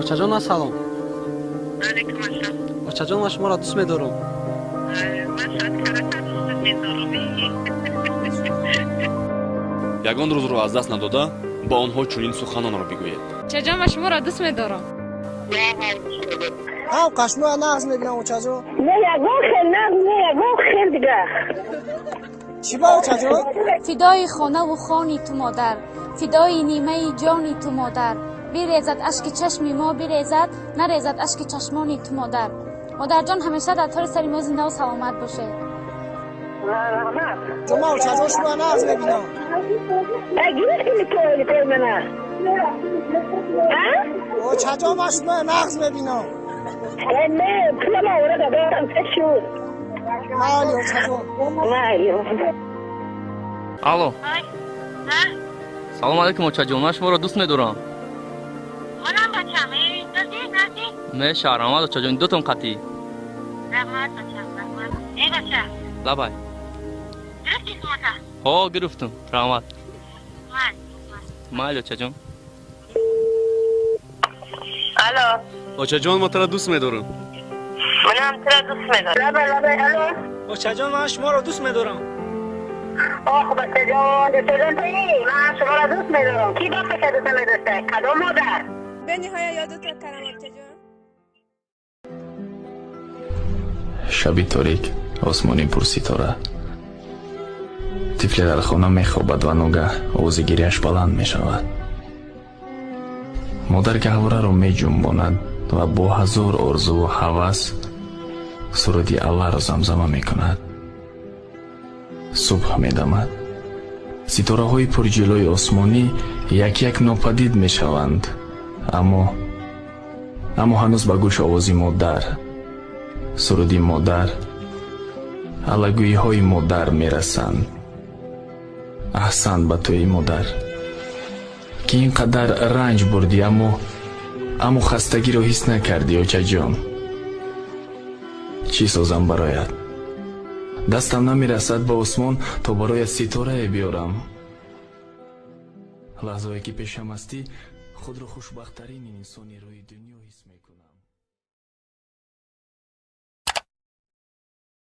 Очаҷон, ассалом. Алейкум ассалом. Очаҷон, ман шуморо дӯст медорам. Ман садкарата дӯстат медорам. Ягон рӯзро аз даст надода, ба онҳо чунин суханонро бигӯед. Очаҷон, ман шуморо дӯст медорам. Ҳам қашмоя нағз мебинам, очаҷон. Не, ягон хел нағз, не, ягон хел дига. Чӣ ба, очаҷон? Фидои хонаву хони ту, модар, фидои нимаи ҷони ту, модар. Бирезад ашки чашми мо, бирезад, нарезад ашки чашмони ту, модар. Модарҷон, ҳамеша дар тори сари мо зиндаву саломат бошед. Раҳмат. Ҷома, очаҷон, шумоя нағз мебинам. Гирифтӣ тои мана? Очаҷон, ман шумоя нағз мебинам. Не, пулама оварда додам, чӣ шуд? Майли, очаҷон. Майли. Алло. Салом алейкум, очаҷон, ман шуморо дӯст медорам. Манам, бачам, нази, нази. Не, шаҳрамад, очаҷон, дутон қатъӣ. Раҳмат, бачам, раҳмат. Э, бача. Лабай. Гирифтӣ сумата? Ҳо, гирифтум, раҳмат. Майли, очаҷон. Алло. Очаҷон, ман туро дӯст медорам. Манам туро дӯст медорам. Лабай, лабай, алло. Очаҷон, ман шуморо дӯст медорам. Ох, бачаҷон, бачаҷон, туӣ? Ман шуморо дӯст медорам. Кӣ бачаша дӯст намедошта? Кадом модар? Бениҳоя ёдатро кардам, очаҷон. Шаби торик, осмони пурситора. Тифле дар хона мехобад ва ногаҳ овози гиряш баланд мешавад. Модар гаҳвораро меҷунбонад ва бо ҳазор орзуву ҳавас суруди Аллаҳро замзама мекунад. Субҳ медамад. Ситораҳои пурҷилои осмонӣ як як нопадид мешаванд, аммо ҳанӯз ба гӯш овози модар, суруди модар, аллагӯиҳои модар мерасанд. Аҳсан ба туи, модар, ки ин қадар ранҷ бурдӣ, аммо хастагиро ҳис накардӣ. Очаҷон, чӣ созам бароят? Дастам намерасад ба осмон, то бароят ситорае биёрам. Лаҳзое ки пешам ҳастӣ, худро хушбахттарин инсони рӯи дунё ҳис мекунам.